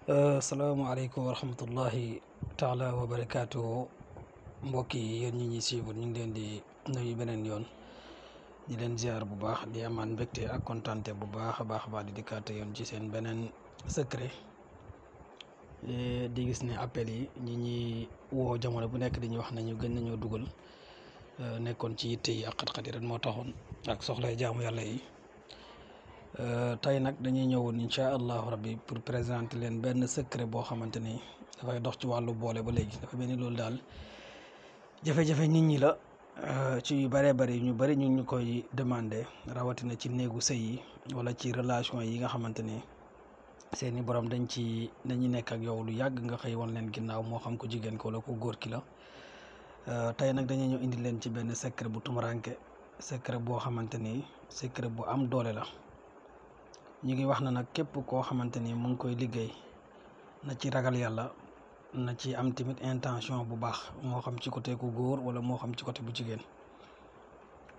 Salaamaaleykum wa rahmatullahi taala wa barakaatuhu mbokk yi yéen ñi ñuy suivre ñu ngi leen di nuyu beneen yoon di leen ziar bu baax di amaan mbégte ak kontante bu baax a baax di dikkaate yoon ci seen beneen secret di gis ne appel yi ñi ñuy woo jamono bu nekk dañuy wax nañu gën nañoo dugal nekkoon ci yitte yi ak xat-xat yi ren moo taxoon ak soxlay jaamu yàlla yi. Tey nag dañuy ñëwoon incha allahu rabbi pour présenter leen benn secret boo xamante ni dafay dox ci wàllu boole ba léegi dafa mel ni loolu daal jafe-jafe nit ñi la ci yu bëree bëri ñu bëri ñu koy demandé rawatina ci néegu sëy yi wala ci relation yi nga xamante ni seeni borom dañuy nekk ak yow lu yàgg nga xëy wan leen ginnaaw moo xam ko jigéen ko wala ko góor ki la tey nag dañuy ñëw indi leen ci benn secret bu tumuranke secret boo xamante ni secret bu am doole la. ñu ngi wax na nag képp koo xamante ni mu ngi koy liggéey na ci ragal yàlla na ci am tamit intention bu baax moo xam ci côté ku góor wala moo xam ci côté bu jigéen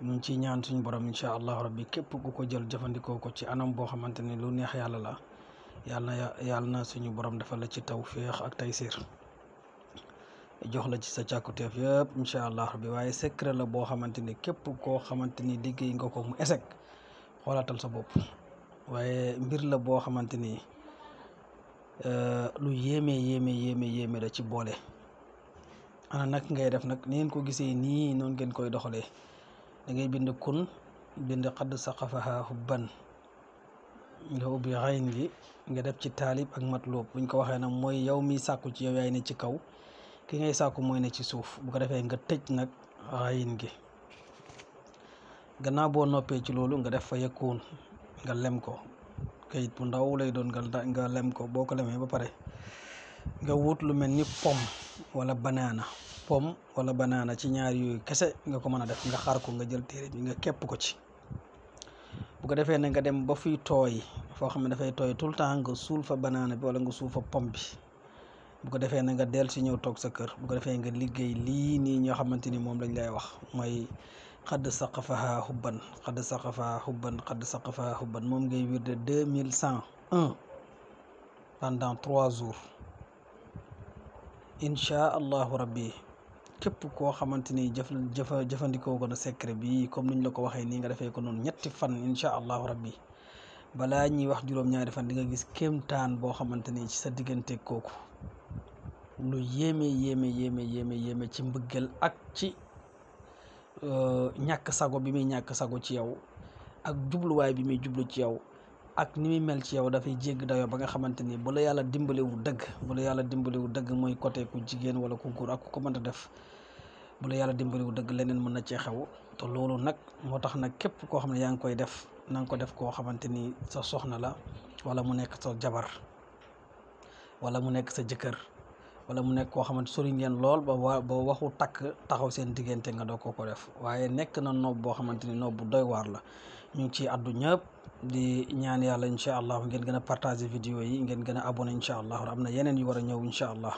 ñu ngi ciy ñaan suñu borom incha allahu rabbi képp ku ko jël jëfandikoo ko ci anam boo xamante ni lu neex yàlla la yàlla na suñu borom defal la ci tawféex ak taysiir jox la ci sa càkkuteef yëpp incha allah rabbi waaye secret la boo xamante ni képp koo xamante ni liggéey nga ko mu échec xoolaatal sa bopp. waaye mbir la boo xamante ni lu yéeme la ci boole ana nag ngay def nag ni ngeen ko gisee nii noonu ngeen koy doxalee da ngay bind kun bind xadd saqafaha hubban nga ubbi xayn gi nga def ci taalib ak matlub buñ ko waxee nag mooy yow mi sàkku ci yow yaay ne ci kaw ki ngay sàkku mooy ne ci suuf bu ko defee nga tëj nag xayn gi gannaaw boo noppee ci loolu nga def fa yekkuun nga lem ko kayit bu ndaw lay doon nga lem ko boo ko lemee ba pare nga wut lu mel ni pomme wala banaana ci ñaar yooyu kese nga ko mën a def nga xar ko nga jël téere bi nga képp ko ci bu ko defee ne nga dem ba fuy tooy foo xam ne dafay tooy tout le temps nga suul fa banaana bi wala nga suul fa pomme bi bu ko defee ne nga del si ñëw toog sa kër bu ko defee nga liggéey lii nii ñoo xamante ni moom lañ lay wax mooy xadd saqafaha hubban moom ngay wirde 2101 pendant 3 jours incha allahu rabbi képp koo xamante ni jëfandikoo ko na secret bi comme niñ la ko waxee nii nga defee ko noonu ñetti fan incha allahu rabbi balaa ñuy wax juróom-ñaari fan di nga gis kéemtaan boo xamante ni ci sa diggante kooku lu yéeme ci mbëggeel ak ci ñàkk sago bi muy ñàkk sago ci yow ak jubluwaay bi muy jublu ci yow ak ni muy mel ci yow dafay jégg dayoo ba nga xamante ni bu la yàlla dimbalewu dëgg mooy côté ku jigéen wala ku góor ak ku ko mën a def bu la yàlla dimbalewu dëgg leneen mën na cee xew te loolu nag moo tax nag képp koo xam ne yaa ngi koy def na nga ko def koo xamante ni sa soxna la wala mu nekk sa jabar wala mu nekk sa jëkkër wala mu nekk koo xamante sori ngeen lool ba waxu takk taxaw seen diggante nga doo ko def waaye nekk na noob boo xamante ni noob bu doy waar la ñu ngi ciy addu ñëpp di ñaan yàlla incha allah ngeen gën a partager vidéo yi ngeen gën a abonné incha allah am na yeneen yu war a ñëw incha allah